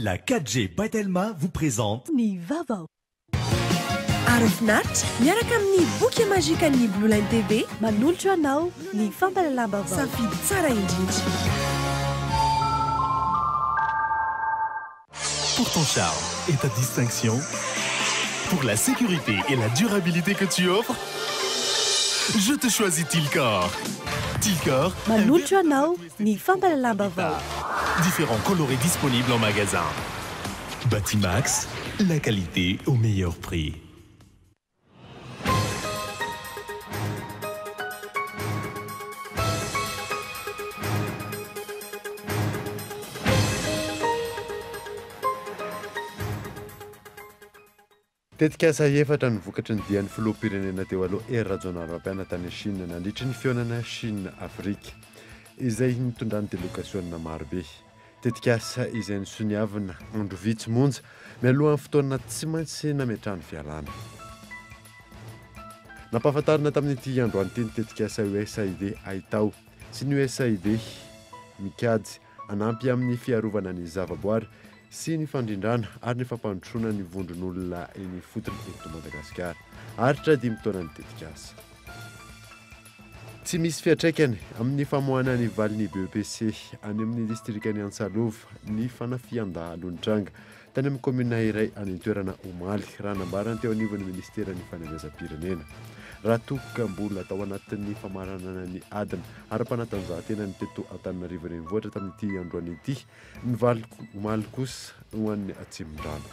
La 4G by Telma vous présente Ny vaovao. Ary finaritra miaraka amin'ny boky magikan'ny Blue Line TV manolotra anao ny fampahalalam-baovao. Safidy tsara indrindra. Pour ton charme et ta distinction, pour la sécurité et la durabilité que tu offres, je te choisis Tilcor. Tilcor, Manolotra anao ny fampahalalam-baovao. différents coloris disponibles en magasin. Batimax, la qualité au meilleur prix. Tetikasa efatra ny vokatry ny dian'ny filoham-pirenena teo aloha Hery Rajaonarimampianina tany Chine nandritry ny fihaonana Chine Afrique izay nitondrany delegasiona marobe. Tetikasa izay nosoniavina andro vitsy monja mialohan'ny fotoana tsy maintsy nametrahany fialana. Nampahafantarina tamin'ity androany ity ny tetikasa USAID Haitao sy ny USAID Mikajy hanampy amin'ny fiarovana ny zavaboary sy ny fandrindrana ary ny fampandrosoana ny vondron'olona eny ifotony eto Madagasikara. Haharitra dimy taona ny tetikasa. Tsy misy fiantraikany amin'ny famoahana ny valin'ny BEPC any amin'ny distrikan'i Antsalova ny fanafihan-dahalo nitranga tany amin'ny kaominina iray any an-toerana omaly, raha nambarany teo anivon'ny minisiteran'ny fanabeazam-pirenena. Raha toa ka mbola tao anatin'ny famaranana ny adina ara-panatanjahantena ny teto Antananarivo Renivohitra tamin'ity androany ity, Ny valiko omaly kosa ho an'ny Atsimondrano.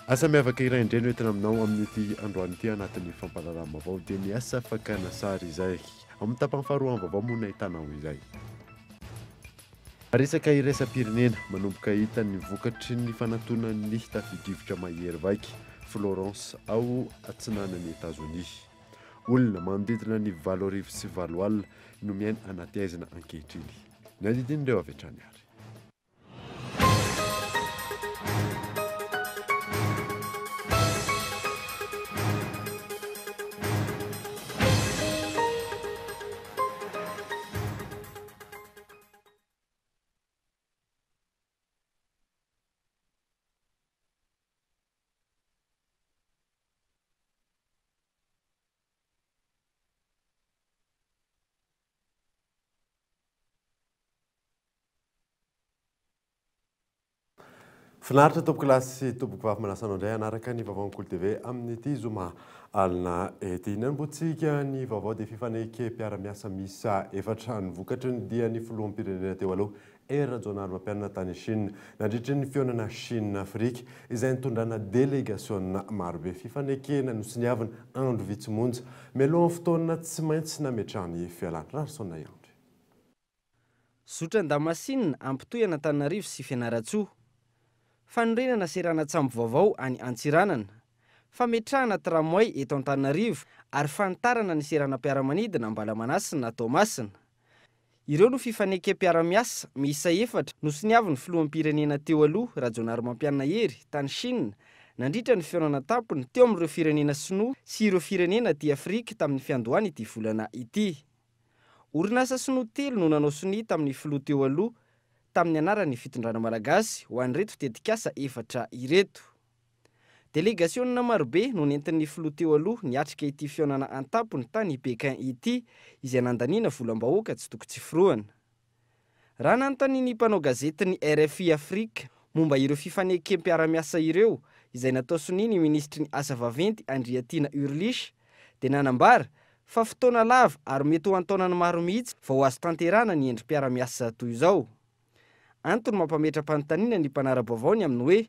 Asa miavaka iray indray no entina aminao amin'ity androany ity anatin'ny fampahalalam-baovao dia ny asa fakana sary izay. Amin'ny tapany faharoa amin'ny vaovao moa no ahitanao izay. Resaka iraisam-pirenena, manomboka hita ny vokatry ny fanatonan'ny tafio-drivotra mahery vaika, Florence, ao atsinanan'i Etazonia. Olona manodidina ny 2800 no miaina anaty haizina ankehitriny. Ny andidin'ireo avy hatrany ary. Finaritra tompokolahy sy tompokovavy manasa anao indray hanaraka ny vaovaon'ny Kolo TV amin'ity zoma alina ity. Nanombohantsika ny vaovao dia fifanekem-piara-miasa miisa efatra ny vokatry ny dian'ny filoham-pirenena teo aloha Hery Rajaonarimampianina tany Chine nandritry ny fihaonana Chine-Afrika izay nitondrana delegasiona marobe. Fifanekena nosoniavina andro vitsy monja mialohan'ny fotoana tsy maintsy nametrahany fialana. Raharison Andry. Zotra an-damasinina hampitohy an'Antananarivo sy Fianarantsoa. Fanorenana seranan-tsambo vaovao any Antsiranana. Fametrahana tramway eto Antananarivo ary fanitarana ny seranam-piaramanidina Ambalamanasina Toamasina. Ireo no fifanekem-piarahamiasa miisa efatra nosoniavin'ny filoham-pirenena teo aloha Rajaonarimampianina Hery tany Chine nandritra ny fihaonana an-tampony teo amin'ireo firenena sinoa sy ireo firenena aty Afrika tamin'ny fiandohan'ity volana ity. Orinasa sinoa telo no nanao sonia tamin'ny filoha teo aloha tamin'ny anaran'ny fitondrana malagasy ho an'ireto tetikasa efatra ireto. Delegasionina marobe no nentin'ny filoha teo aloha niatrika ity fihaonana an-tampony tany Pékin ity izay nandaniana volam-bahoaka tsy toko tsy forohana. Raha nanontanian'ny mpanao gazetin'ny RFI Afrique momba ireo fifanekem-piarahamiasa ireo izay natao sonia ny minisitry ny asa vaventy Andriatiana Urlich dia nanambara fa fotoana lava ary mety ho an-taonany maro mihitsy vao azo tanterahana ny endri-piarahamiasa toy izao. Antony mampametra-panontaniana ny mpanara-baovao ny amin'ny hoe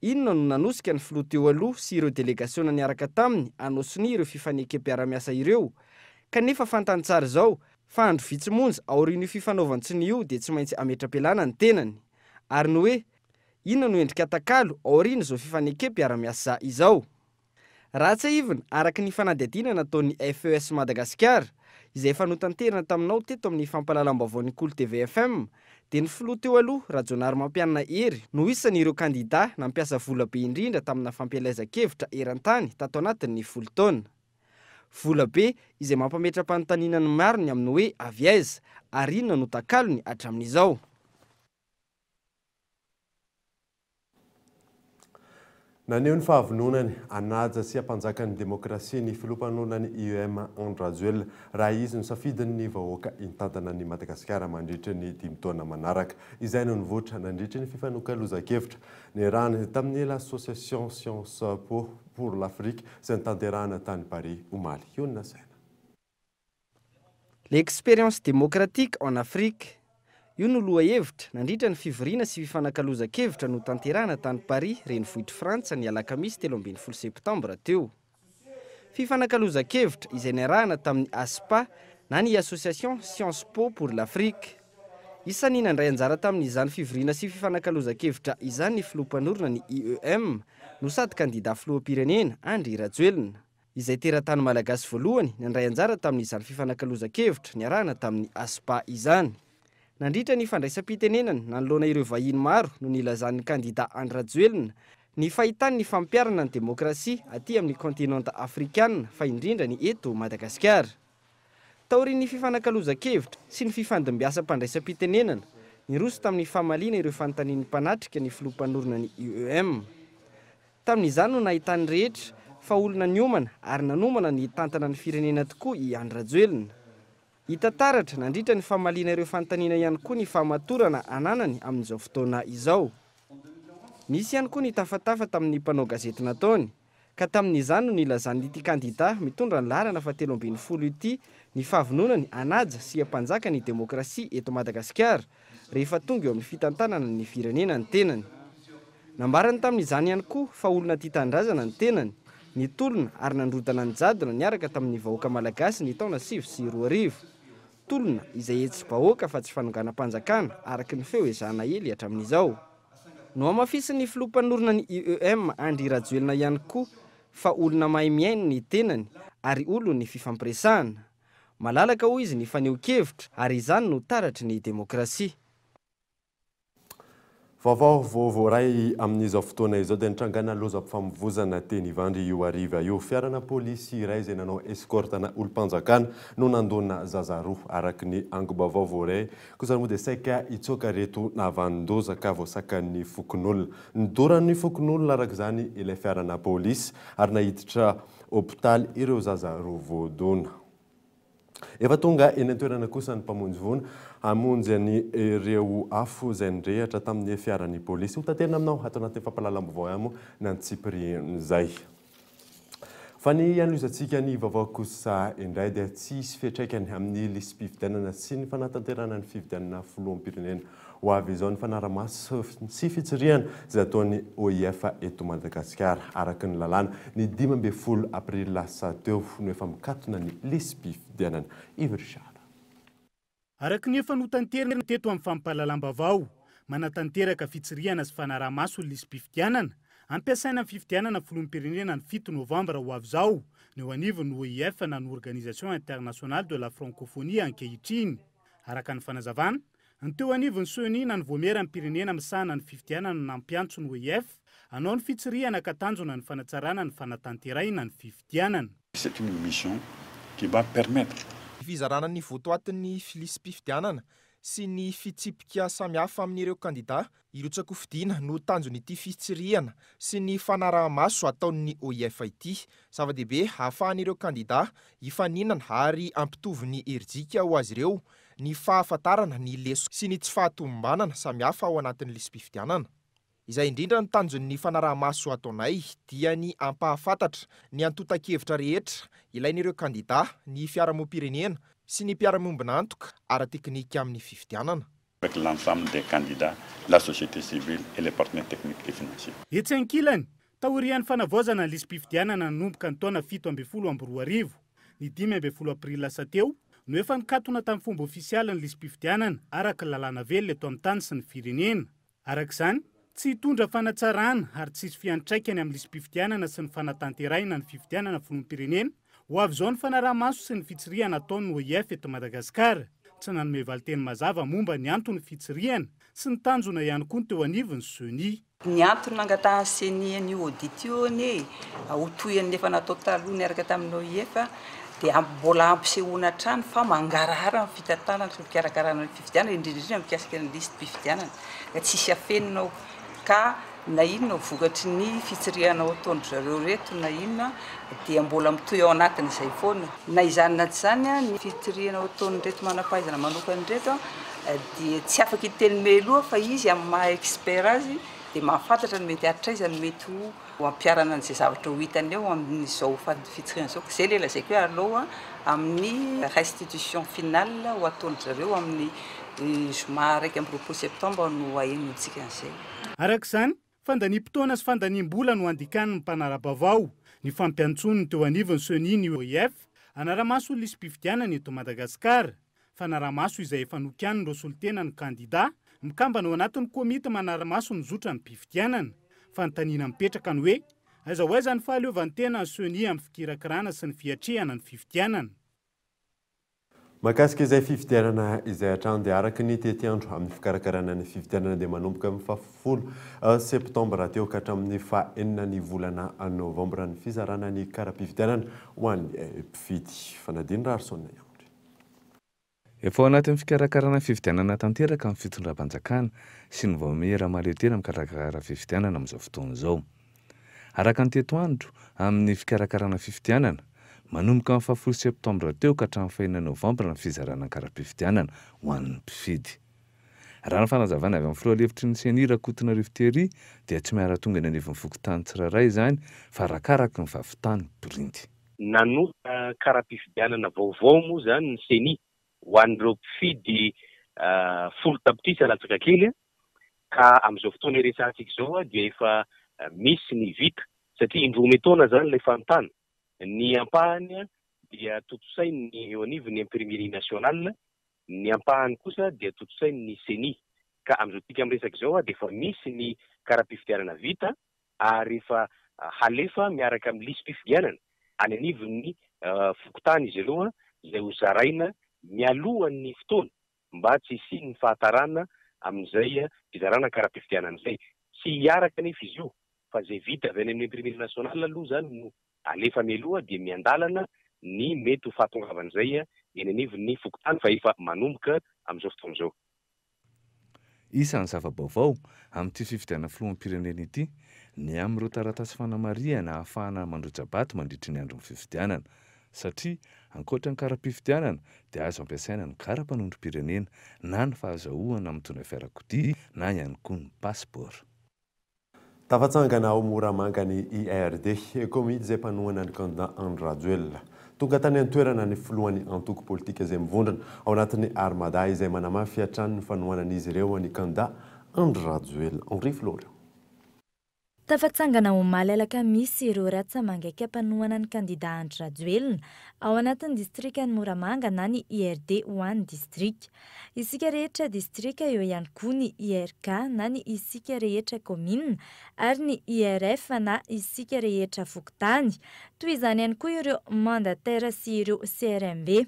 inona no nanosika ny filoha teo aloha sy ireo delegasiona niaraka taminy hanao sonia ireo fifanekem-piarahamiasa ireo kanefa fantany tsara izao fa andro vitsy monja aorian'io fifanaovan-tsonia io dia tsy maintsy hametra-pialana ny tenany. Ary ny hoe inona no endrika takalo aorian'izao fifanekem-piarahamiasa izao? Raha tsiahivina, araka ny fanadihadiana nataon'ny FES Madagasikara, izay efa notanterina taminao teto amin'ny fampahalalam-baovaon'ny Kolo TV FM, dia ny filoha teo aloha, Rajaonarimampianina Hery, no isan'ireo kandidà nampiasa vola be indrindra tamina fampielezan-kevitra eran-tany tato anatin'ny folo taona. Vola be izay mampametra-panontaniana ny maro ny amin'ny hoe avy aiza ary inona no takalony hatramin'izao. Naneho ny fahavononany hanaja sy hampanjaka ny demokrasia ny filoha mpanorina ny IEM Andry Rajoelina raha izy no safidin'ny vahoaka hitantana an'i Madagasikara mandritra ny dimy taona manaraka. Izay no nivoitra nandritra ny fifanokalozan-kevitra niarahany tamin'ny l'Association Sciences Po pour l'Afrique izay notanterahana tany Paris omaly. Hionona saina. L'expérience démocratique en Afrique. Io no lohahevitra nandritra ny fivoriana sy fifanakalozan-kevitra notanterahana tany Paris, renivohitr'i Frantsa, ny alakamisy 13 septambra teo. Fifanakalozan-kevitra izay niarahana tamin'ny ASPA na ny Association Sciences Po pour l'Afrique. Isan'ny nandray anjara tamin'izany fivoriana sy fifanakalozan-kevitra izany ny filoha mpanorina ny IEM no sady kandida filoham-pirenena, Andry Rajoelina. Izay teratany malagasy voalohany nandray anjara tamin'izany fifanakalozan-kevitra niarahana tamin'ny ASPA izany. Nandritra ny fandraisam-pitenenany nanoloana ireo vahiny maro no nilazan'ny kandida Andry Rajoelina ny fahitany ny fampiharana ny demokrasia aty amin'ny kontinanta afrikana fa indrindra ny eto Madagasikara. Taorian'ny fifanakalozan-kevitra sy ny fifandimbiasam-pandraisam-pitenenana, niroso tamin'ny famaliana ireo fanontanian'ny mpanatrika ny filoha mpanorina ny IEM. Tamin'izany no nahitan'ny rehetra fa olona niomana ary nanomana ny hitantana ny firenena tokoa i Andry Rajoelina. Hita taratra nandritra ny famaliana ireo fanontaniana ihany koa ny fahamatorana ananany amin'izao fotoana izao. Nisy ihany koa ny tafatafa tamin'ny mpanao gazety nataony, ka tamin'izany no nilazan'ity kandida mitondra ny laharana faha 13 ity ny fahavononany hanaja sy hampanjaka ny demokrasia eto Madagasikara rehefa tonga eo amin'ny fitantanana ny firenena ny tenany. Nambarany tamin'izany ihany koa fa olona tia tanindrazana ny tenany, nitolona ary nandrodana ny jadona niaraka tamin'ny vahoaka malagasy ny taona 2009. Tolona izay hetsi-bahoaka fa tsy fanonganam-panjakana araka ny feo ezahana ely hatramin'izao. Nohamafisin'ny filoha mpanorina ny IEM Andry Rajoelina ihany koa fa olona mahay mihaino ny tenany ary olon'ny fifampiresahana. Malalaka hoy izy ny fanehoan-kevitra ary izany no taratry ny demokrasia. Vaovao vao voaray amin'izao fotoana izao dia nitrangana lozam-pifamoivoizana teny Ivandry io hariva io. Fiarana polisy iray izay nanao escorte-na olom-panjakana no nandona zaza roa. Araka ny angom-baovao voaray kosa moa dia saika hitsoaka ireto nahavanon-doza ka voasakan'ny fokonolona. Nidoran'ny fokonolona araka izany ilay fiarana polisy ary naiditra hopitaly ireo zaza roa voadona. Efa tonga eny an-toerana kosa ny mpamonjy voina hamonjy an'ireo afo izay nirehitra tamin'ny fiaran'ny polisy. Ho taterina aminao ato anatin'ny fampahalalam-baovao ihany moa ny antsipirian'izay. Fa ny hanohizantsika ny vaovao kosa indray dia tsy hisy fiantraikany amin'ny lisi-pifidianana sy ny fanatanterahana ny fifidianana filoham-pirenena ho avy izao ny fanarahamaso sy fitsirihana izay ataon'ny OIF eto Madagasikara. Araka ny lalàna, ny 15 aprily lasa teo no efa mikatona ny lisi-pifidianana. Yves Richard. Araka ny efa notanterina teto amin'ny fampahalalam-baovao, manatanteraka fitsirihana sy fanarahamaso ny lisi-pifidianana, ampiasaina amin'ny fifidianana filoham-pirenena ny 7 novambra ho avy izao, ny eo anivon'ny OIF na ny Organisation Internationale de la Francophonie ankehitriny. Araka ny fanazavana, ny teo anivon'ny CENI na ny Vaomieram-pirenena misahana ny fifidianana nampiantso ny OIF hanao ny fitsirihana ka tanjona ny fanatsarana ny fanatanterahina ny fifidianana. C'est une mission qui va permettre. Ny fizarana ny votoatin'ny lisi-pifidianana sy ny fitsipika samihafa amin'ireo kandida hirotsa-kofidina no tanjon'ity fitsirihana sy ny fanaraha-maso ataon'ny OIF ity. Zava-dehibe ahafahan'ireo kandida hifaninana ary hampitovy ny herijika ho azy ireo ny fahafantarana ny lesoka sy ny tsy fahatomombanana samihafa ao anatin'ny lisi-pifidianana. Izay indrindra ny tanjon'ny fanaraha-maso ataonay dia ny hampahafantatra ny antontan-kevitra rehetra ilain'ireo kandida, ny fiarahamonim-pirenena sy ny mpiara-miombon'antoka ara-teknika amin'ny fifidianana. Avec l'ensemble des candidats, la société civile et les partenaires techniques et financiers. Etsy ankilany, taorian'ny fanavaozana ny lisi-pifidianana nanomboka ny taona 2017, ny 15 aprily lasa teo no efa nikatona tamin'ny fomba ofisialy ny lisi-pifidianana araka ny lalàna velona eto amin'ny tany sy ny firenena. Araka izany, tsy hitondra fanatsarana ary tsy hisy fiantraikany amin'ny lisi-pifidianana sy ny fanatanterahina ny fifidianana filoham-pirenena ho avy izao ny fanaraha-maso sy ny fitsirihana ataon'ny OIF eto Madagasikara. Tsy nanome valinteny mazava momba ny anton'ny fitsirihana sy ny tanjona ihany koa ny teo anivon'ny CENI. Ny antony nangatahan'ny CENI an'io audit io anie ho toy ny efa natao taloha niaraka tamin'ny OIF dia mbola hampisehoana hatrany fa mangarahara ny fitantanana sy ny fikarakarana ny fifidianana, indrindra indrindra mikasika ny lisi-pifidianana ka tsisy afenina ao. Ka Na inona vokatry ny fitsirihana ho ataon-dry zareo ireto na inona dia mbola mitohy ao anatin'izay foana. Na izany na tsy izany, ny fitsirihana ho ataon'ireto manam-pahaizana manokana ireto dia tsy afaka hiteny mialoha fa izy amin'ny maha expert azy dia mahafantatra ny mety hatraiza no mety ho ampiharana an'izay zavatra ho hitany eo amin'izao fitsirihana izao. Ka izay ilay lazaiko hoe aleo amin'ny restitution finale ho ataon-dry zareo amin'ny zoma 21 septembre no hahenoantsika an'izay. Araka izany, fandaniam-potoana sy fandaniam-bola no andikan'ny mpanara-baovao ny fampiantsoany teo anivon'ny Ceni ny OIF hanara-maso ny lisi-pifidianana eto Madagasikara. Fanaraha-maso izay efa nokianin'ireo solontenan'ny kandidà mikambana ao anatin'ny komity manara-maso ny zotram-pifidianana. Fanontaniana mipetraka ny hoe, aiza ho aiza ny fahaleovantenan'ny Ceni amin'ny fikirakirana sy ny fiatrehana ny fifidianana? Mahakasika izay fifidianana izay hatrany dia araka ny tetiandro amin'ny fikarakarana ny fifidianana dia manomboka amin'ny fahafolo septambra teo ka hatramin'ny fahenina ny volana novambra ny fizarana ny kara-pifidianana ho an'ny mpifidy. Fanadino Raharison Andry. Efa ao anatin'ny fikarakarana fifidianana tanteraka ny fitondram-panjakana sy ny vaomiera mahaleo tena mikarakara fifidianana amin'izao fotoana izao. Araka ny tetoandro amin'ny fikarakarana fifidianana, manomboka amin'ny fahafolo septambra teo ka hatramin'ny fahenina novambra ny fizarana ny kara-pifidianana ho an'ny mpifidy. Raha ny fanazavana avy amin'ny filoha lefitry ny Ceni Rakotonarivo Thierry dia tsy miara-tonga eny anivon'ny fokontany tsirairay izany fa arakaraky ny fahavitan'ny printy. Nanonta kara-pifidianana vaovao moa izany ny Ceni ho an'ireo mpifidy 10 tapitrisa latsaka kely Ka amin'izao fotoana iresahantsika izao dia efa misy ny vita satria indroa omen-taona izany ilay fanontana. Ny ampahany dia tontosain'ny eo anivon'ny Imprimerie nationale, ny ampahany kosa dia tontosain'ny Ceni. Ka amin'izao tsika miresaka izao dia efa misy ny kara-pifidianana vita ary efa halefa miaraka amin'ny lisi-pifidianana any anivon'ny fokontany izy ireo izay ho zaraina mialohan'ny fotoana mba tsy hisian'ny fahatarana amin'izay fizarana kara-pifidianana izay. Tsy hiaraka anefa izy io fa izay vita avy any amin'ny Imprimerie nationale aloha izany no alefa mialoha dia miandalana ny mety ho fahatongavan'izay eny anivon'ny fokontany fa efa manomboka amin'izao fotoana izao. Isan'ny zava-baovao amin'ity fifidianana filoham-pirenena ity ny amin'ireo taratasy fanamarihana ahafahana mandrotsa-bato mandritry ny andron'ny fifidianana satria ankoatra ny kara-pifidianana dia azo ampiasaina ny kara-panondrom-pirenena na ny fahazahoana mitondra fiarakodia na ihany koa ny passeport. Tafatsangana ao Moramanga ny IRD, komity izay mpanohana ny kandida Andry Rajoelina. Tonga tany an-toerana ny filohan'ny antoko politika izay mivondrona ao anatin'ny Armada izay manamafy hatrany ny fanohanan'izy ireo ny kandida Andry Rajoelina. Henri Florian. Tafatsangana omaly alakamisy ireo ratsa-mangaika mpanohana ny kandida Andry Rajoelina ao anatin'ny distrikan'i Moramanga na ny IRD ho an'ny distrika. Isika rehetra distrika eo ihany koa ny IRK na ny isika rehetra kaominina ary ny IRF na isika rehetra fokontany. Toy izany ihany koa ireo mandataires sy ireo CRMB.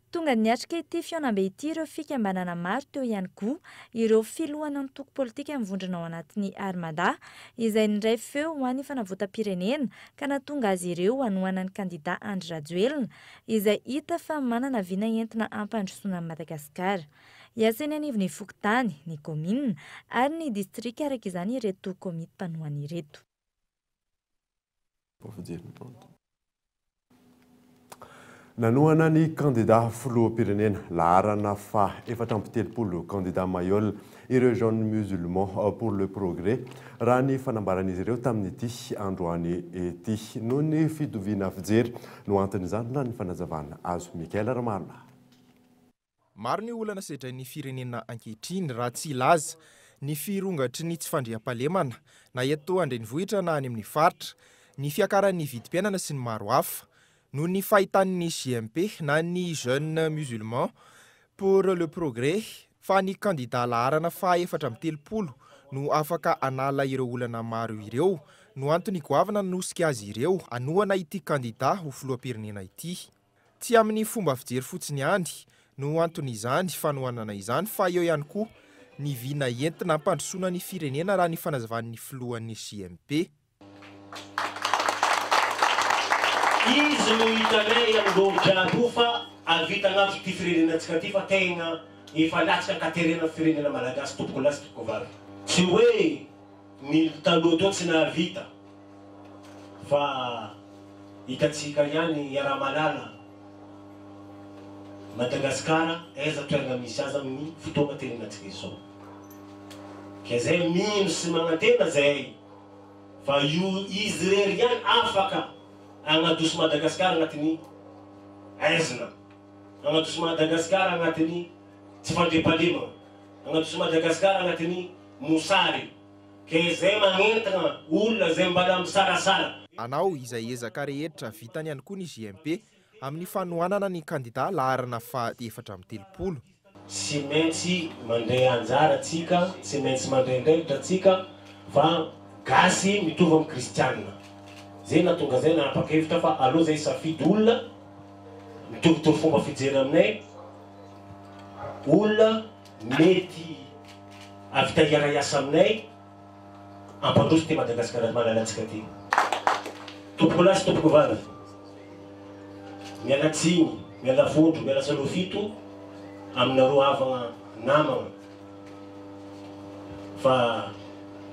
Tonga niatrika ity fihaonambe ity ireo fikambanana maro teo ihany koa ireo filohan'antoko politika mivondrona ao anatin'ny Armada izay niray feo ho an'ny fanavotam-pirenena ka nahatonga azy ireo hanohana ny kandida Andry Rajoelina izay hita fa manana vina entina hampandrosoana an'i Madagasikara. Hiasa eny anivon'ny fokontany, ny kaominina ary ny distrika araka izany ireto komity mpanohana ireto. Nanohana ny kandida filoham-pirenena laharana faha 34 kandida Mailhol ireo Jeunes Musulmans pour le Progrès raha ny fanambaran'izy ireo tamin'ity androany ity. Noho ny fitoviana fijery no anton'izany raha ny fanazavana azo. Mickaël Ramarolahy. Maro ny olana sedrain'ny firenena ankehitriny raha tsy hilaza ny firongatry ny tsy fandriampahalemana na eto an-drenivohitra na any amin'ny faritra, ny fiakaran'ny vidim-piainana sy ny maro hafa. Noho ny fahitan'ny JMP na ny Jeunes Musulmans pour le Progrès fa ny kandida laharana faha 34 no afaka hanala ireo olana maro ireo no antony goavana nanosika azy ireo hanohana ity kandida ho filoham-pirenena ity. Tsy amin'ny fomba fijery fotsiny ihany no anton'izany fanohanana izany fa eo ihany koa ny vina entina hampandrosoana ny firenena raha ny fanazavan'ny filohan'ny JMP. Izy no hitanay amin'ireo jiaby io fa ahavita agnatitra ity firenenantsika ity fa tegna efa latsaka ankaterena ny firenena malagasy tompoko lahy sy tompoko vavy. Tsy hoe. Ny taloha teo tsy nahavita fa hitantsika ihany iaraha-malala Madagascar aiza toerana misy azy amin'ny fotoagna tenenantsika izao. Ke zay mino sy magnantena zahay fa io izy irery ihany afaka agnadoso Madagascar agnatin'ny aizina, agnadoso Madagascar agnatin'ny tsy fandriampahalemagna, agnadoso Madagascar agnatin'ny mosary. Ke zay magnentagna olona zay mbala misalasala. Hanao izay ezaka rehetra vitany ihany koa ny JMP amin'ny fanohanana ny kandida laharana faha 34. Tsy maintsy mandray anjara tsika, tsy maintsy mandray andraikitra tsika fa gasy mitovy am kristianina. Zay nahatonga zay nanapakevitra fa aleo zay hisafidy olona mitovitovy fomba fijery aminay, olona mety hahavita hiara-hiasa aminay hampandroso ity Madagasikara malalantsika ity. Tompokolahy sy tompokovavy, miala tsiny, miala vondro, miala salofito aminareo havagna namagna fa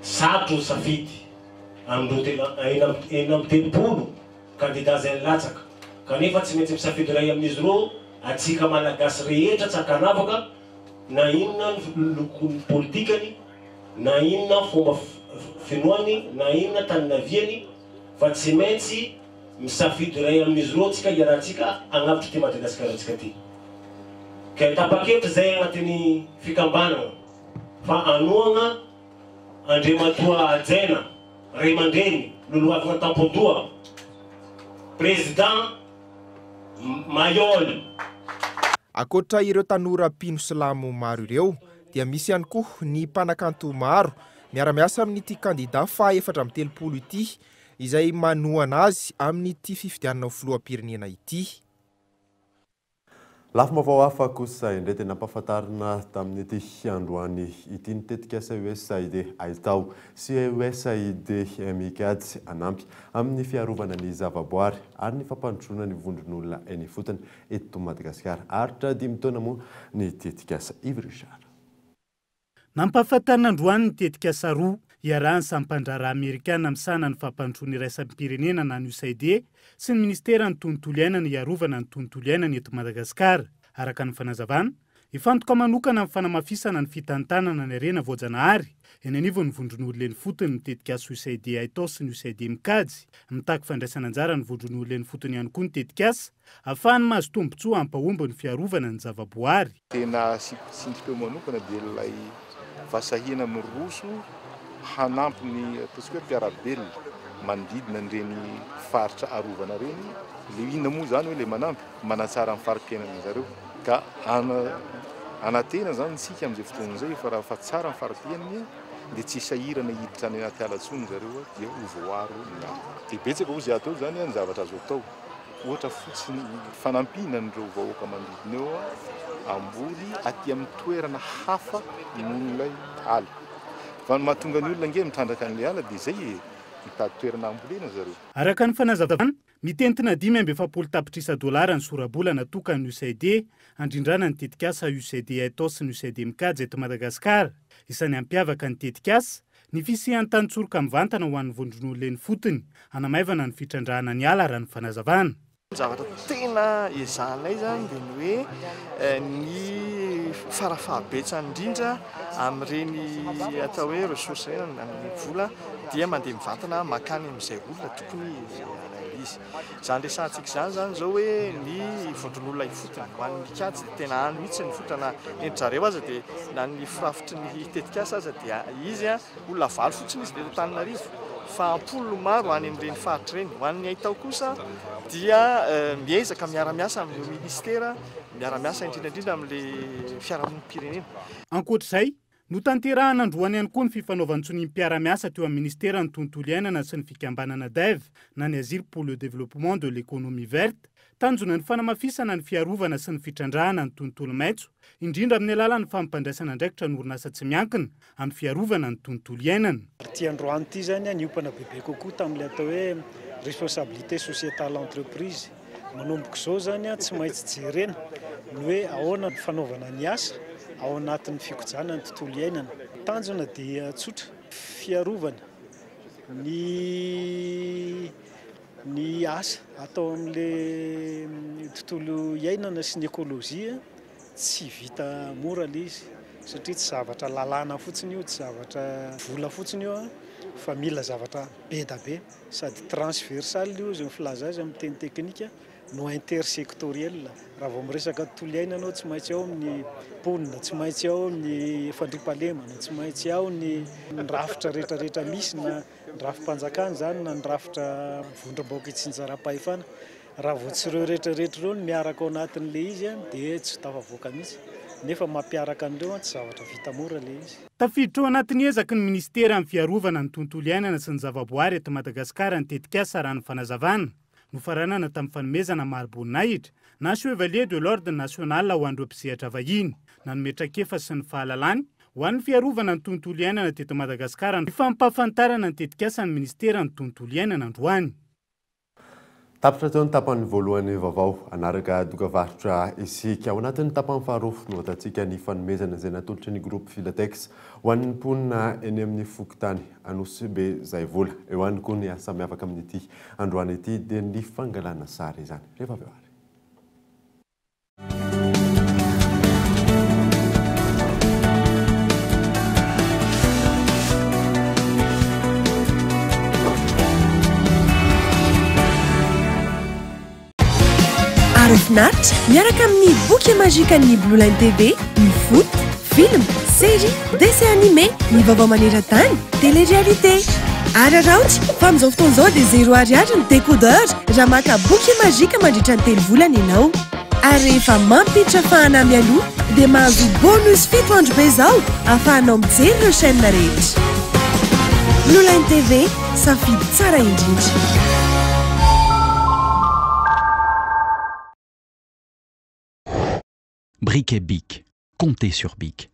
sarotro ny safidy amin'ireo tena 36 kandida izay nilatsaka kanefa tsy maintsy misafidy iray amin'izy ireo antsika Malagasy rehetra tsy ankanavaka na inona ny lokon'ny politikany, na inona fomba finoany, na inona tany naviany, fa tsy maintsy misafidy iray amin'izy ireo tsika hiarahantsika hagnavotra ity Madagasikarantsika ity. Ka tapa-kevitra izay agnatin'ny fikambanagna fa hanohagna Andriamatoa Hajaina, ray aman-dreny, lolohavigna an-tampon-doha, Président Mayol. Ankoatra ireo tanora mpino silamo maro ireo dia misy ihany koa ny mpanakanto maro miara-miasa amin'ity kandida faha 34 ity izay manohana azy amin'ity fifidianana ho filoham-pirenena ity. Lafim-baovao hafa kosa indray dia nampahafantarina tamin'ity androany ity ny tetikasa USAID Haitao sy USAID Mikajy hanampy amin'ny fiarovana ny zavaboary ary ny fampandrosoana ny vondron'olona eny ifotony eto Madagasikara. Haharitra dimy taona moa ny tetikasa. Yves Richard. Nampahafantarina androany ny tetikasa roa iarahan'ny samy mpandraharaha amerikana misahana ny fampandrosoana iraisam-pirenena na ny USAID sy ny minisiteran'ny tontolo iainana hiarovana ny tontolo iainana eto Madagasikara. Araka ny fanazavana, hifantoka manokana amin'ny fanamafisana ny fitantanana ny harena voajanahary eny anivon'ny vondron'olona eny ifotony ny tetikasa USAID Haitao sy ny USAID Mikajy. Mitaky fandraisana anjara ny vondron'olona eny ifotony ihany koa ny tetikasa ahafahany mahazo tombontsoa hampahomby ny fiarovana ny zavaboary. Tena asiako tsindrim-peo manokana dia ilay fahasahiana miroso hanampy ny ataontsika hoe mpiara-belona manodidina an'ireny faritra arovana ireny. Ilay inona moa izany hoe ilay manampy? Manatsara ny fari-piainana zareo. Ka anantena izany isika amin'izay fotoana izay fa raha fa tsara ny fari-piainany dia tsy sahirana hiditra any anaty ala intsony zareo dia ho voaaro ny ala. Dia betsaka hoy izaho teo izany ny zavatra azo atao. Ohatra fotsiny fanampiana an'ireo vahoaka manodidina eo hamboly aty amin'ny toerana hafa noho ilay ala. Fa ny mahatonga ny olona ange mitrandraka an'ilay ala dia izay e, mitady toerana hambolena zareo. Araka ny fanazavana, mitentina 45 tapitrisa dolara ny sora-bola natokan'ny USAID handrindrana ny tetikasa USAID Haitao sy ny USAID Mikajy eto Madagasikara. Isan'ny hampiavaka ny tetikasa, ny fisian'ny tantsoroka mivantana ho an'ny vondron'olona eny ifotony, hanamaivana ny fitrandrahana ny ala raha ny fanazavana. Ny zavatra tena ezahanay izany dia ny hoe ny farafahabetsany indrindra amin'ireny atao hoe ressources ireny, amin'ny vola dia mandeha mivantana mankany amin'izay olona tokony hanao izy. Izany resahantsika izany izany izao hoe ny vondron'olona ifotony ho an'ny mikajy dia tena any mihitsy ny fototra na ny zareo aza dia na ny firafitry ny tetikasa aza dia izy olona valo fotsiny izy teto Antananarivo fa am-polony maro any amin'ireny faritra ireny. Ho an'ny haitao kosa dia miezaka miara-miasa amin'ireo minisitera, miara-miasa indrindra indrindra amin'ilay fiarahamonim-pirenena. Ankoatra izay, Notanterahana androany ihany koa ny fifanaovan-tsonian'ny mpiara-miasa teo amin'ny Ministeran'ny Tontolo iainana sy ny fikambanana Dev na ny Agir pour le développement de l'économie verte. Tanjona ny fanamafisana ny fiarovana sy ny fitrandrahana ny tontolo maitso, indrindra amin'ny alalan'ny fampandraisana andraikitra ny orinasa tsy miankina amin'ny fiarovana ny tontolo iainana. Ity androany ity izany niompana bebe kokoa tamin'ilay atao hoe responsabilité sociétale entreprise. Manomboka izao izany tsy maintsy jerena ny hoe ahoana ny fanaovana ny asa ao anatin'ny fikojana ny tontolo iainana. Tanjona dia tsotra, Fiarovana ny ny asa atao amin'ilay tontolo iainana sy ny ekolojia tsy vita mora ilay izy satria tsy zavatra lalàna fotsiny io, tsy zavatra vola fotsiny io fa mila zavatra be da be sady transversal io izay ny filaza azy amin'ny teny teknika no intersectoriel. Raha vao miresaka tontolo iainana ianao tsy maintsy ao ny mponina, tsy maintsy ao ny fandriampahalemana, tsy maintsy ao ny rafitra rehetrarehetra misy na ny rafi-panjakana izany na ny rafitra vondrom-bahoaka itsinjaram-pahefana. Raha vao tsy ireo rehetrarehetra ireo no miaraka ao anatin'ilay izy dia tsy tafavoaka mihitsy. Nefa mampiaraka an'ireo tsy zavatra vita mora ilay izy. Tafiditra ao anatin'ny ezaky ny minisiteran'ny fiarovana ny tontolo iainana sy ny zavaboary eto Madagasikara ny tetikasa raha ny fanazavana. Nofaranana tamin'ny fanomezana mari-boninahitra na Chevalier de l'Ordre National ho an'ireo mpisehatra vahiny nanome traikefa sy ny fahalalany ho an'ny fiarovana ny tontolo iainana teto Madagasikara ny fampahafantarana ny tetikasan'ny minisiteran'ny tontolo iainana androany. Tapitra teo ny tapany voalohany vaovao. Hanaraka dokavarotra isika. Ao anatin'ny tapany faharoa no ahitantsika ny fanomezana izay natolotry ny Groupe Filatex ho an'ny mponina eny amin'ny fokontany Anosibe Zaivola. Eo ihany koa ny asa miavaka amin'ity androany ity dia ny fangalana sary izany. Rehefa avy eo ary. Aro finaritra miaraka amin'ny boky magikan'ny Blue Line TV, ny foot, film, série, dessin animé, ny vaovao maneran-tany, télé-réalité. Araraoty fa amin'izao fotoana izao dia zéro ariary ny décodeur raha maka boky magique mandritra ny telo volana ianao. Ary rehefa mampiditra fahana mialoha dia mahazo bonus fito andro be izao ahafahanao mijery ireo chaîne rehetra. Blue Line TV, safidy tsara indrindra. Briquet Bic. Comptez sur Bic.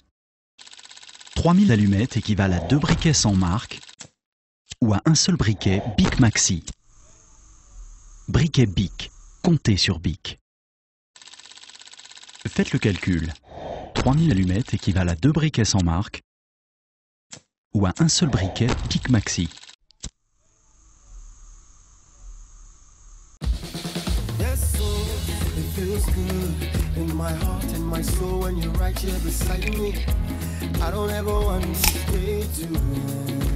3000 allumettes équivalent à deux briquets sans marque ou à un seul briquet Bic Maxi. Briquet Bic. Comptez sur Bic. Faites le calcul. 3000 allumettes équivalent à deux briquets sans marque ou à un seul briquet Bic Maxi. Yes, so it feels good in my heart and my soul when you're right here beside me. I don't ever want to stay to end.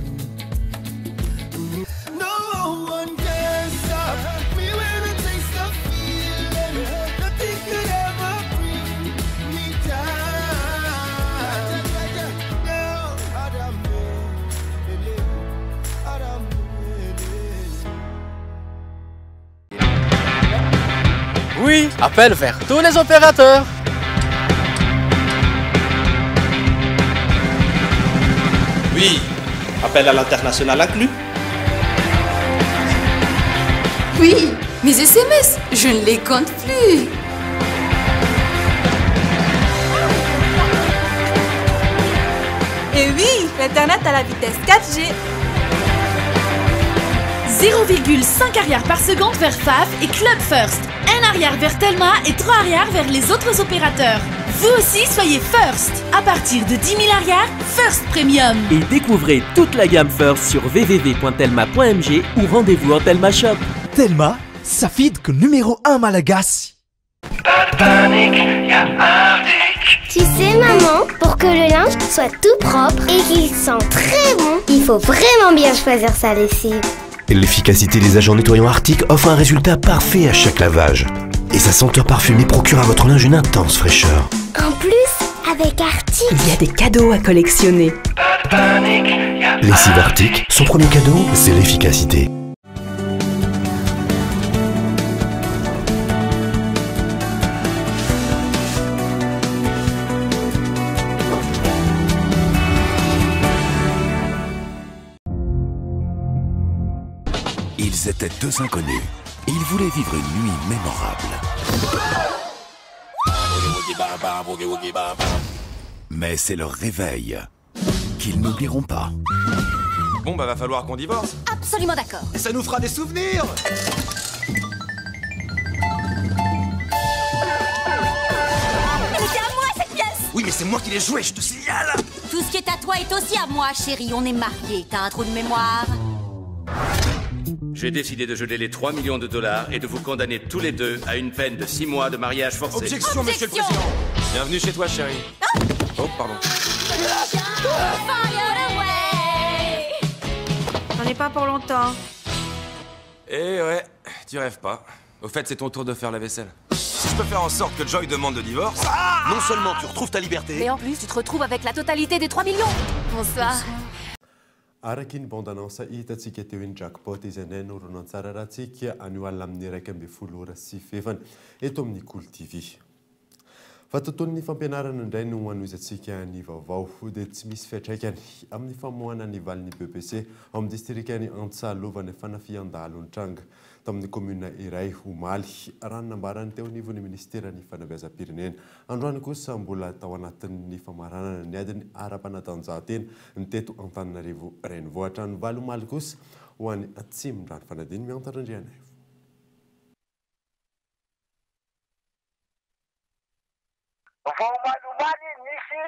No one can stop me when I taste the feeling. Nothing could ever bring me down. Oui, appel vers tous les opérateurs. Oui, appel à l'international inclus. Oui, mes SMS, je ne les compte plus. Et oui, l'internet à la vitesse 4G. 0,5 ariary par seconde vers FAF et Club First. 1 ariary vers Telma et 3 ariary vers les autres opérateurs. Vous aussi, soyez First. À partir de 10 000 ariary, First Premium. Et découvrez toute la gamme First sur www.telma.mg ou rendez-vous en Telma Shop. Telma, safidiko numéro 1 malagasy. Pas de panique, y'a Arctic. Tu sais maman, pour que le linge soit tout propre et qu'il sent très bon, il faut vraiment bien choisir sa lessive. L'efficacité des agents nettoyants Arctic offre un résultat parfait à chaque lavage. Et sa senteur parfumée procure à votre linge une intense fraîcheur. En plus, avec Arctic, il y a des cadeaux à collectionner. Pas de panique, y'a Lessive Arctic, son premier cadeau, c'est l'efficacité. Ils étaient deux inconnus. Ils voulaient vivre une nuit mémorable. Mais c'est leur réveil qu'ils n'oublieront pas. Bon, bah va falloir qu'on divorce. Absolument d'accord. Et ça nous fera des souvenirs. Elle était à moi cette pièce. Oui, mais c'est moi qui l'ai jouée, je te signale. Tout ce qui est à toi est aussi à moi, chérie. On est mariés. T'as un trou de mémoire. J'ai décidé de geler les 3 millions de dollars et de vous condamner tous les deux à une peine de 6 mois de mariage forcé. Objection, monsieur le président. Bienvenue chez toi, chérie. Oh, pardon. Fire away. J'en ai pas pour longtemps. Eh ouais, tu rêves pas. Au fait, c'est ton tour de faire la vaisselle. Si je peux faire en sorte que Joy demande le divorce, non seulement tu retrouves ta liberté... Mais en plus, tu te retrouves avec la totalité des 3 millions. Bonsoir. Araka iny bande-annonce hitantsika teo iny Jackpot izay indray no horonantsary arahantsika anio alina amin'ny 11 ora sy fahefany eto amin'ny Kolo TV. Fa tontolon'ny fampianarana indray no hanohizantsika ny vaovao dia tsy misy fiantraikany amin'ny famoahana ny valin'ny BEPC ao amin'ny distrikan'i Antsalova ny fanafihan-dahalo nitranga tamin'ny kaominina iray omaly, raha ny nambaran'ny teo anivon'ny minisiteran'ny fanabeazam-pirenena. Androany kosa mbola tao anatin'ny famaranana ny adiny ara-panatanjahantena ny teto Antananarivo Renivohitra. Ny valo omaly kosa ho any Atsimondrano. Fanadino Mianta Randrianaivo. Vao omaly omaly nisy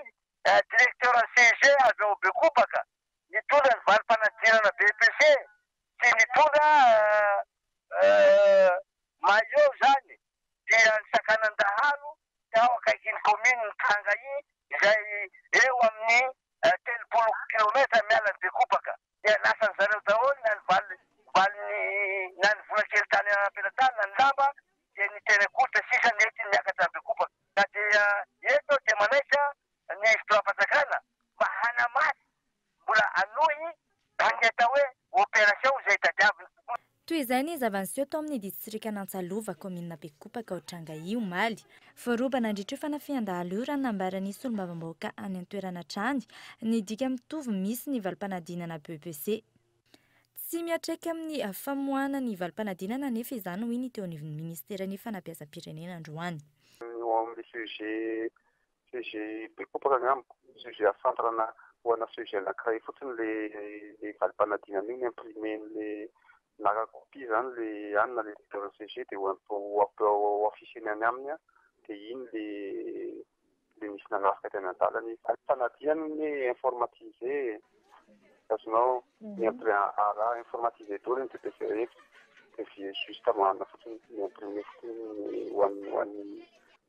directeur CEG avy ao Bekopaka nitondra ny valim-panadinana BEPC sy nitondra maillot izany dia ny sakanan-dahalo tao akaikin'ny commune Tranga iny izay eo amin'ny 30 kilomètre miala an'i Bekopaka dia lasan'ny zareo daholo na ny valin'ny na ny vola kely tany am-pelatanana ny lamba dia ny terekoditra sisa nentiny niakatra an'i Bekopaka ka dia eto dia manaitra ny fitondram-panjakana mba hanamafy mbola hanohy ny atao hoe opération izay tadiaviny tokoa. Toy izay ny zava-niseho tao amin'ny distrikan'Antsalova, kaominina Bekopaka ao Trangahy, omaly. Voaroba nandritra io fanafihan-dahalo io raha ny nambaran'ny solombavambahoaka any an-toerana hatrany ny dika mitovy misy ny valim-panadinana BEPC. Tsy miantraika amin'ny famoahana ny valim-panadinana anefa izany hoy ny teo anivon'ny minisiteran'ny fanabeazam-pirenena androany. Eo amin'ny sujet sujet Bekopaka angamba, sujet afantarana ho ana sujet anankiray fotsiny le valim-panadinana io, ny imprimer-n'le naka copie zany le anina le directeur CG dia ho afficher-ny any aminy a, dia iny le nisy nanafika teny an-dalana izy. Valim-panadinana ny informatisé, azonao ny raha informatisé daholo ny BEPC rehetra, dia juste manana fotsiny ny imprimer fotsiny ho an'ny ho an'ny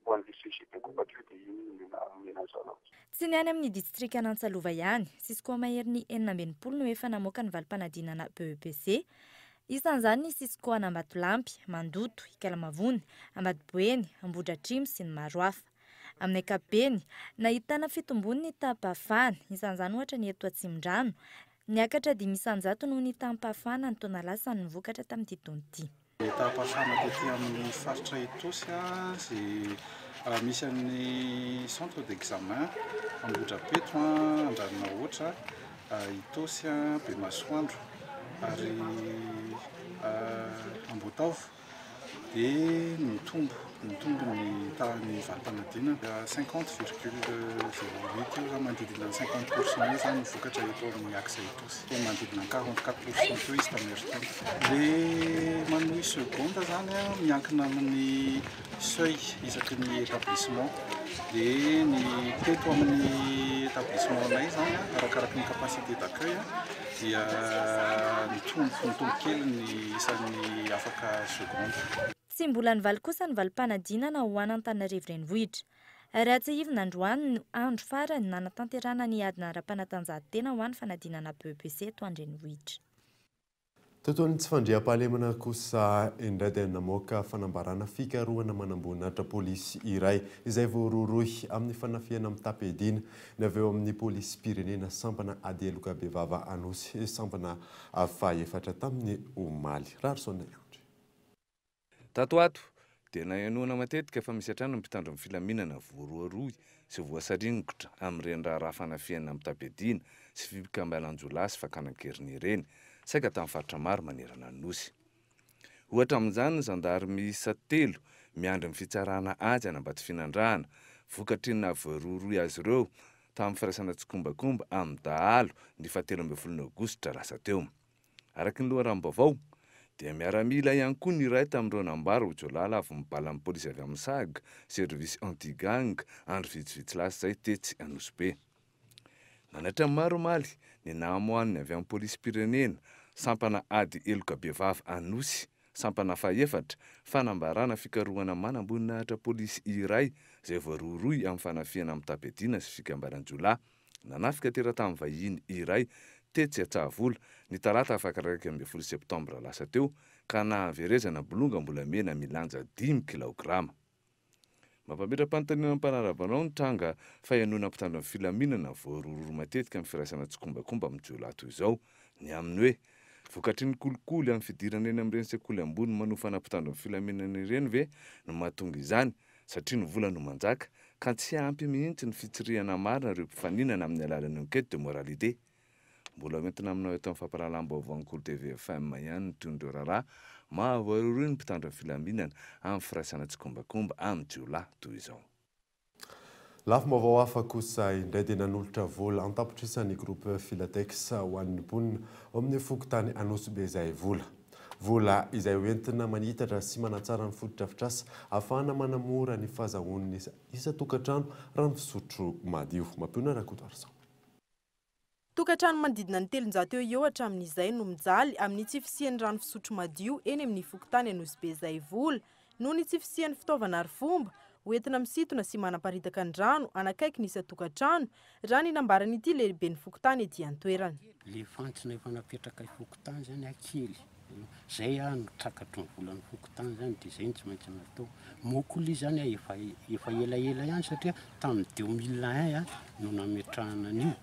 ho an'le sujet Bekopaka io dia iny no nomena an'zareo. Tsy ny any amin'ny distrikan'Antsalova ihany, Cisco maherin'ny 66 no efa namoaka ny valim-panadinana BEPC. Isan'izany ny Cisco an'Ambatolampy, Mandoto, Ikalamavony, Ambatoboeny, Ambohidratrimo sy ny maro hafa. Amin'ny ankapobeny, nahitana fitombony ny taham-pahafahana, isan'izany ohatra ny eto Atsimondrano, niakatra 5% noho ny taham-pahafahana ny taona lasa ny vokatra tamin'ity taona ity. Ny taham-pahafahana tety amin'ny faritra Itaosy izay misy an'ny centre d'examen Ambohidrapeto, Andranonahoatra, Itaosy, Bemasoandro ary Amboataova dia mitombo ny tahan'ny valim-panadinana 50,08 eo zany, manodidina ny 50% eo zany ny vokatra eto amin'ny axe Itaosy, manodidina ny 44% teo izy tamin'ny herintaona. Le manohy seconde zany miankina amin'ny seuil isaky ny établissement, dia ny teto amin'ny établissement anay zany arakaraky ny capacité d'accueil dia mitombo kely ny isan'ny afaka seconde. Tsy mbola nivaly kosa ny valim-panadinana ho an'Antananarivo Renivohitra. Raha tsiahivina androany no andro farany nanatanterahana ny adina ara-panatanjahantena ho an'ny fanadinana BEPC eto an-drenivohitra. Tontolon'ny tsy fandriampahalemana kosa indray dia namoaka fanambarana fikarohana manamboninahitra polisy iray izay voarohirohy amin'ny fanafihana mitam-piadiana ny avy eo amin'ny polisim-pirenena sampana ady heloka bevava Anosy sampana fahaefatra tamin'ny omaly. Raharison Andry. Tato ato dia nahenoana matetika fa misy hatrany ny mpitandro ny filaminana voarohirohy sy voasaringotra amin'ireny raharaha fanafihana mitam-piadiana sy fikambanan-jiolahy sy fakana an-keriny ireny, saika tamin'ny faritra maro manerana ny Nosy. Ohatra amin'izany ny zandary miisa 3 miandry ny fitsarana azy any Ambatofinandrahana, vokatry ny nahavoarohirohy azy ireo tamin'ny firaisana tsikombakomba amin'ny dahalo ny fahatelo ambin'ny folo aogositra lasa teo. Araka ny loharanom-baovao, dia miaramila ihany koa ny iray tamin'ireo nambara ho jiolahy lavon'ny balan'ny polisy avy amin'ny SAG, service anti-gang, andro vitsivitsy lasa izay tetsy Anosibe. Nanaitra ny maro omaly ny nahamoahan'ny avy amin'ny polisim-pirenena, sampana ady heloka bevava Anosy, sampana fahefatra, fanambarana fikarohana manamboninahitra polisy iray izay voarohirohy amin'ny fanafihana mitam-piadiana sy fikambanan-jiolahy nanafika teratany vahiny iray tetsy Antsahavola ny talata afaka 11 septambra lasa teo ka nahaverezana bolongam-bolamena milanja dimy kilaograma. Mampametra-panontaniana ny mpanara-banao ny tranga fahenoana mpitandro ny filaminana voarohirohy matetika amin'ny firaisana tsikombakomba amin'ny jiolahy toy izao. Ny amin'ny hoe, vokatry ny kolikoly amin'ny fidirana eny amin'ireny sekoly ambony manofana mpitandro ny filaminana ireny ve no mahatonga izany satria ny vola no manjaka ka tsy ampy mihitsy ny fitsirihana marina ireo mpifaninana amin'ny alalan'ny enquête de moralité? Mbola hoentina aminao eto amin'ny fampahalalam-baovaon'ny Kolo TV FM ihany ny tohin'ireo raharaha mahavoarohirohy ny mpitandro ny filaminana amin'ny firaisana tsikombakomba amin'ny jiolahy toy izao. Lafim-baovao hafa kosa indray dia nanolotra vola an-tapitrisa ny Groupe Filatex ho an'ny mponina ao amin'ny fokontany Anosibe Zaivola. Vola izay hoentina manitatra sy manatsara ny fotodrafitrasa ahafahana manamora ny fahazahoan'ny isan-tokantrano rano fisotro madio. Mampionona Rakotoarison. Tokantrano manodidina ny 300 eo eo hatramin'izay no mijaly amin'ny tsy fisian'ny rano fisotro madio eny amin'ny fokontany Anosibe Zaivola noho ny tsy fisian'ny fitaovana arifomba hoentina misintona sy manaparitaka ny rano hanakaiky ny isan-tokantrano, raha ny nambaran'ity lehiben'ny fokontany ety an-toerana. Le fantsona efa napetraka fokontany zany a kely, zay a no trakatry ny volan'ny fokontany zany de zay no tsy maintsy natao. Moa koa le izy zany a efa efa elaela ihany satria tamin'ny 2001 a no nametrahana an'io.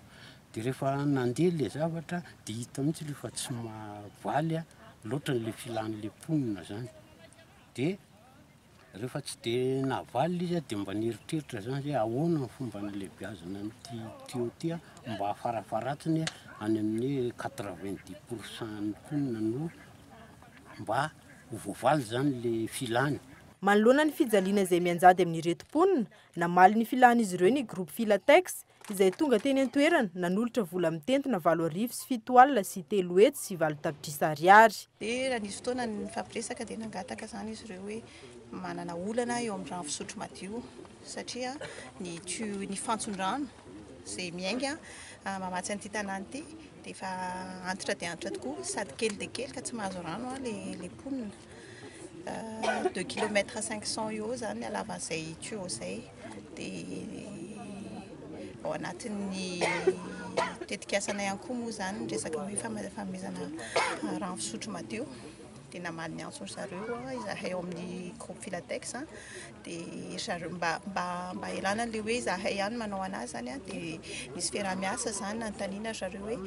De rehefa nandeha le zavatra de hita mihitsy le fa tsy mahavaly loatra an'le filan'le mponina zany. De rehefa tsy de nahavaly le izy de mba nieritreritra zany zay ahoana ny fomba nalebiazana an'ity tuyau ty mba farafaharatsiny any amin'ny 90% ny mponina no mba ho voavaly zany le filany. Manoloana ny fijaliana izay mianjady amin'ireto mponina, namaly ny filan'izy ireo ny groupe Filatex izay tonga teny an-toerana nanolotra vola mitentina 308 308 tapitrisa ariary. Dia raha nisy fotoana nifampiresaka dia nangataka zany izy ireo hoe manana olana eo amin'ny rano fisotro madio satria ny tuyau ny fantson-drano izay miainga mamatsy an'ity tanàna ity dia efa antitra dia antitra tokoa sady kely dia kely ka tsy mahazo rano le le mponina. 2 kilomètres 500 eo zany halavan'izay tuyau izay dia ao anatin'ny tetikasana ihany koa moa zany ny resaka hoe fanomezana rano fisotro madio dia namaly ny antsony zareo izahay ao amin'ny groupe Filatex dia zareo mba mba mba ialana an'le hoe izahay ihany manao anazy zany a dia nisy fiaraha-miasa zany nanontaniana zareo hoe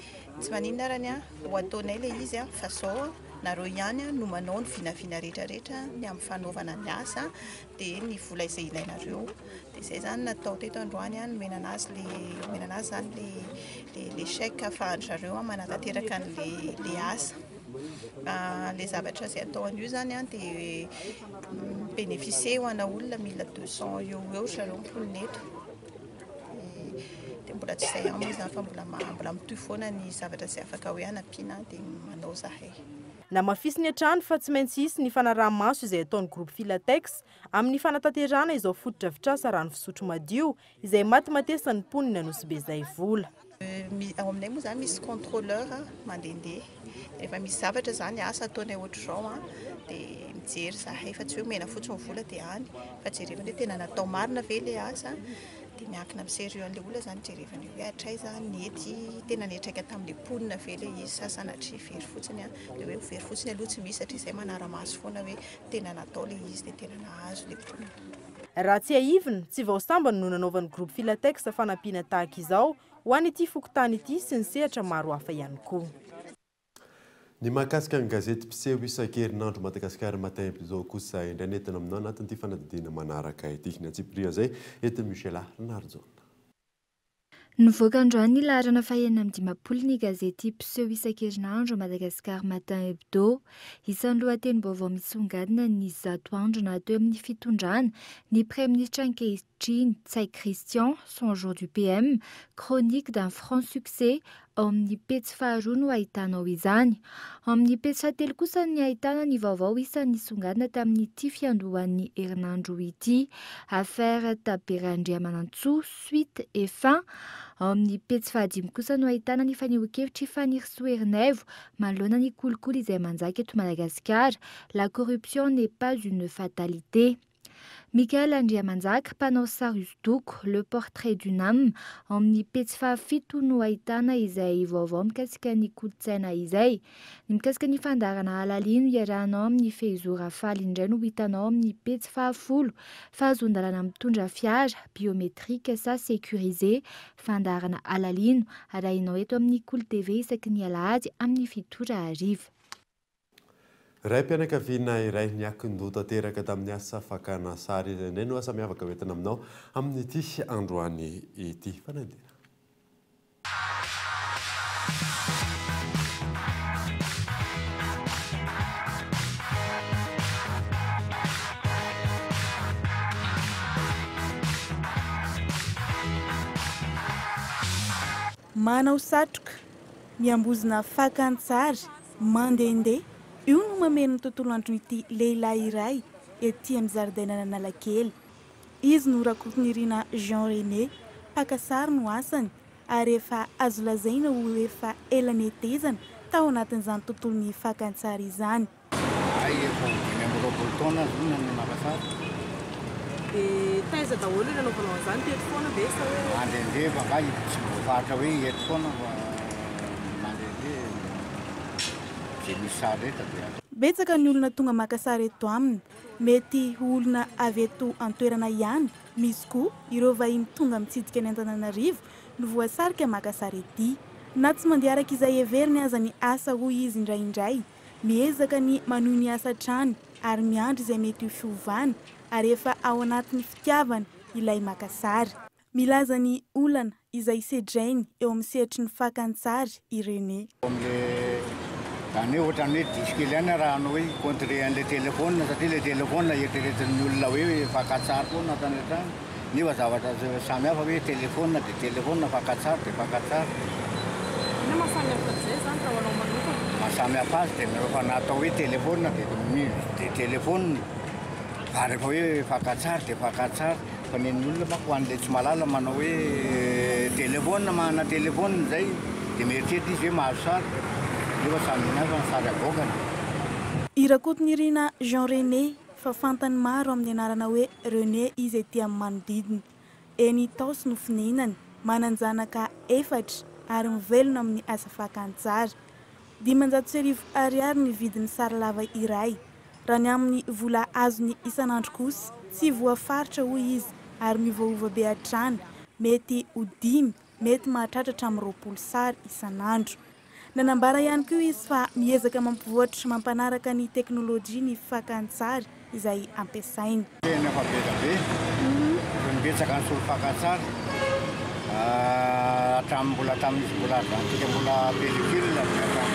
tsy maninona arany a ho ataonay le izy a fa zao nareo ihany no manao ny vinavina rehetrarehetra ny amin'ny fanaovana ny asa dia ny vola izay ilainareo dia izay zany natao teto androany a nomena anazy le nomena anazy zany le le le chèque ahafahan-dry zareo manatanteraka an'le le asa. Le zavatra izay atao an'io zany a dia bénéficier ho ana olona 1200 eo ho eo zareo mponina eto dia mbola tsy izay ihany moa zany fa mbola mbola mitohy foana ny zavatra izay afaka hoe hanampiana dia manao zahay. Namafisiny hatrany fa tsy maintsy hisy ny fanaraha-maso izay ataon'ny groupe Filatex amin'ny fanatanterahana izao fotodrafitrasa rano fisotro madio izay matimatesan'ny mponina Anosibe Zaivola. Ao aminay moa zany misy contrôleur mandehandeha rehefa misy zavatra zany asa ataonay ohatr'izao a dia mijery zahay fa tsy hoe omena fotsiny ny vola dia any fa jerevana hoe tena natao marina ve le asa dia miankina amin'ny sérieux an'le olona zany jerevana hoe hatraiza nety tena niantraika tamin'le mponina ve le izy sa sanatria very fotsiny a le hoe very fotsiny aloha tsy misy satria izay manara-maso foana hoe tena natao le izy dia tena nahazo le mponina. Raha tsiahivina, tsy vao sambany no nanaovan'ny groupe Filatex fanampiana tahaka izao ho an'ity fokontany ity sy ny sehatra maro hafa ihany koa. Ny mahakasika ny gazety mpiseho isan-kerinandro Madagasikara Matin izao kosa indray nentina aminao anatin'ity fanadihadiana manaraka ity. Ny antsipirian'izay entin'i Michela Narjaona. Nivoaka androany ny laharana faha-56 ny gazety mpiseho isan-kerinandro Madagasikara Matin Hebdo. Isan'ny lohatenim-baovao misongadina ny 100 andro natao amin'ny fitondrana ny praiminisitra ankehitriny Ntsay Christian, 100 jours du PM, chronique d'un franc succès. Ao amin'ny pejy faharoa no ahitanao izany. Ao amin'ny pejy fahatelo kosa ny ahitana ny vaovao isan'ny nisongadina tamin'ity fiandohan'ny herinandro ity. Affaire Tabera Andriamanantsoa, suite et fin. Ao amin'ny pejy fahadimy kosa no ahitana ny fanehoan-kevitr'i Fanirisoa Ernaivo manoloana ny kolikoly izay manjaka eto Madagasikara, La corruption n'est pas une fatalité. Michael Andriamanjaka, mpanao sary hosodoko, Le portrait d'une âme, ao amin'ny pejy fahafito no ahitana izay vaovao mikasika ny kolontsaina izay. Ny mikasika ny fandaharana Alalino iarahanao amin'ny Fehizoro Rafaly indray no hitanao amin'ny pejy fahafolo. Fahazoan-dalana mitondra fiara, biométrique sa sécurisé, fandaharana Alalino, arahinao eto amin'ny Kolo TV isaky ny alahady amin'ny 7 ora hariva. Raim-pianakaviana iray niankin-doha tanteraka tamin'ny asa fakana sary izay indray no asa miavaka hoentina aminao amin'ity androany ity. Fanadihadiana. Manao satroka, miambozona fakan-tsary, Mandehandeha, io no mameno ny tontolo andron'ity lehilahy iray ety amin'ny zaridainan'Analakely. Izy no Rakotonirina Jean René, mpaka sary no asany ary efa azo lazaina ho efa ela netezana tao anatin'izany tontolon'ny fakan-tsary izany. Hay efa ho 25 taona aho zao no naka sary. Dia taiza daholo no nanaovanao an'izany? Teto foana ve sa hoe. Mandehandeha fa angaha tsy voafaritra hoe eto foana fa mandehandeha izay misy sary rehetra dia atao. Betsaka ny olona tonga maka sary eto aminy. Mety ho olona avy eto an-toerana ihany, misy koa ireo vahiny tonga mitsidika ny Antananarivo no voasarika maka sary ety. Na tsy mandeha araka izay heveriny aza ny asa hoy izy indraindray, Miezaka ny manohy ny asa hatrany ary miandry izay mety ho fiovana ary efa ao anatin'ny fitiavana ilay maka sary. Milaza ny olana izay sedrainy eo amin'ny sehatry ny fakan-tsary i René. Amin'ilay izany hoe ohatran'ny hoe diso kely ihany raha hanao hoe hi-contrer an'ilay téléphone satria ilay téléphone eritreretin'ny olona hoe fakan-tsary foana hatrany hatrany. Nefa zavatra samy hafa hoe téléphone dia téléphone, fakan-tsary dia fakan-tsary. Inona maha samy hafa an'izay izany raha ho anao manokana? Maha samy hafa azy dia rehefa natao hoe téléphone dia dia téléphone, fa rehefa hoe fakan-tsary dia fakan-tsary, fa ny an'ny olona manko ho an'ilay tsy mahalala manao hoe téléphone, manana téléphone izay dia mieritreritra izy hoe mahazo sary, nefa samy hafa ny sary avoakany. I Rakotonirina Jean René fa fantany maro amin'ny anarana hoe René izy ety amin'ny manodidina. Eny Itaosy no fonenany, manan-janaka efatra ary mivelona amin'ny asa fakan-tsary. 1500 ariary ny vidin'ny sary lava iray. Raha ny amin'ny vola azony isan'andro kosa, tsy voafaritra hoy izy ary miovaova be hatrany, mety ho dimy, mety mahatratra hatramin'ny 20 sary isan'andro. Nanambara ihany koa izy fa miezaka mampivoatra mampanaraka ny teknolojia ny fakan-tsary izay ampiasainy. Tena efa be dia be, efa imbetsaka nisolo fakan-tsary hatramin'ny mbola tamin'izy mbola argentique mbola pellicule dia hatramin'izao.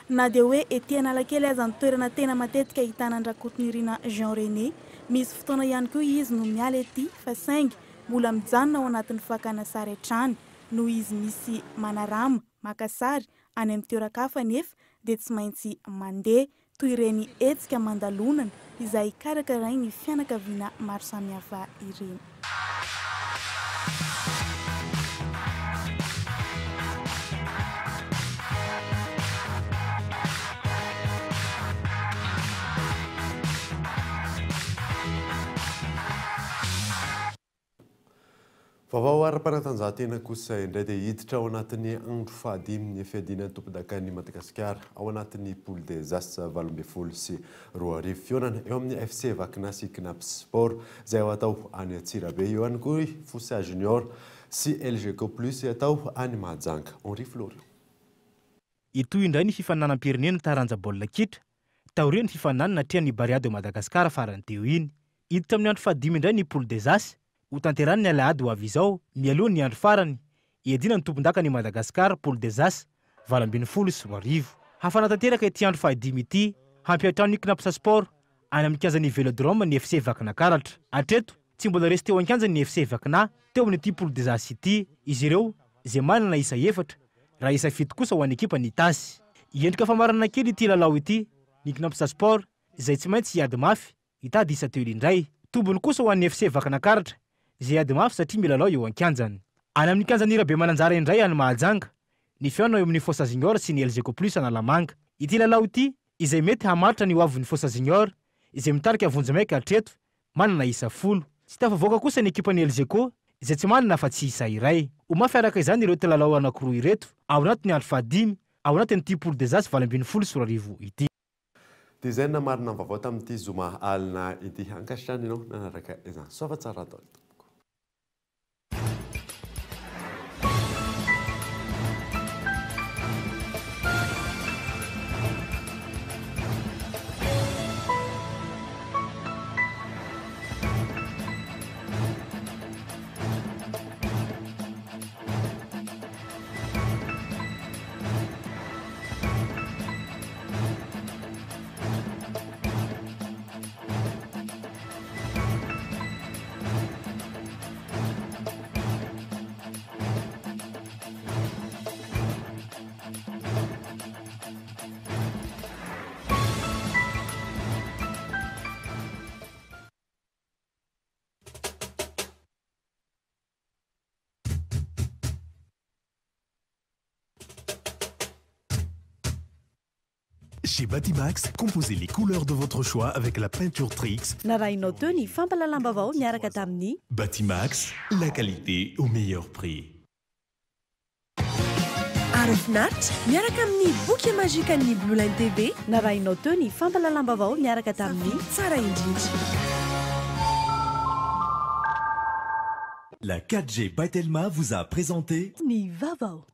Na dia hoe ety Analakely aza ny toerana tena matetika ahitana an-dRakotonirina Jean René, misy fotoana ihany koa izy no miala ety fa saingy mbola mijanona ao anatin'ny fakana sary hatrany noho izy misy manarama maka sary any amin'ny toeran-kafa anefa dia tsy maintsy mandeha, toy ireny hetsika mandalonana izay karakarain'ny fianakaviana maro samihafa ireny. Vaovao ara-panatanjahantena kosa indray dia hiditra ao anatin'ny andro fahadimy ny fiadiana ny tompondakan'i Madagasikara ao anatin'ny Poule des As 2018. Fihaonana eo amin'ny FC Vakina sy Cnaps Sport izay ho atao any Antsirabe. Eo ihany koa i Fosa Junior sy Elgeco Plus atao any Mahajanga. Henri Florian. Hitohy indray ny fifaninanam-pirenena taranja baolina kitra, taorian'ny fifaninanana natrehan'ny Barea de Madagascar farany teo iny. Hiditra amin'ny andro fahadimy indray ny Poule des As, Hotanterahina ny alahady ho avy izao, mialoha ny andro farany, hiadiana ny tompondakan'i Madagascar, Poule des As, 2018. Hafana tanteraka ity andro fahadimy ity, hampiantrano ny Cnaps Sport, any amin'ny kianjan'ny Velodrome ny FC Vakinakaratra. Hatreto, tsy mbola resy teo an-kianjany ny FC Vakina, teo amin'ity Poule des As ity. Izy ireo, izay manana isa efatra, raha isa fito kosa ho an'ny ekipan'i Itasy. Hiendrika famaranana kely ity lalao ity ny Cnaps Sport izay tsy maintsy hiady mafy hitady isa telo indray. Tombony kosa ho an'ny FC Vakinakaratra izay hiady mafy satria milalao eo an-kianjany. Any amin'ny kianjan'i Rabemananjara indray any Mahajanga ny fihaonana eo amin'ny Fosa Junior sy ny Elgeco Plus Analamanga. Ity lalao ity izay mety hamaritra ny hoavin'ny Fosa Junior izay mitarika vonjimaika hatreto manana isa folo. Tsy tafavoaka kosa ny ekipan'ny Elgeco izay tsy manana afa-tsy isa iray. Ho mafy araka izany ireto lalao anankiroa ireto ao anatin'ny andro fahadimy ao anatin'ity Poule des As 2018 ity. Dia izay no namarina ny vaovao tamin'ity zoma alina ity. Ankasitrahana ianao nanaraka izany. Soava tsara daholo tompoko. Chez Batimax, composez les couleurs de votre choix avec la peinture Trix. Narahinao teo ny fampahalalam-baovao niaraka tamin'ny. Batimax, la qualité au meilleur prix. Aro finaritra miaraka amin'ny boky magikan'ny Blue Line TV. Narahinao teo ny fampahalalam-baovao niaraka tamin'ny. Tsara indrindra. La 4G by Telma vous a présenté ny vaovao.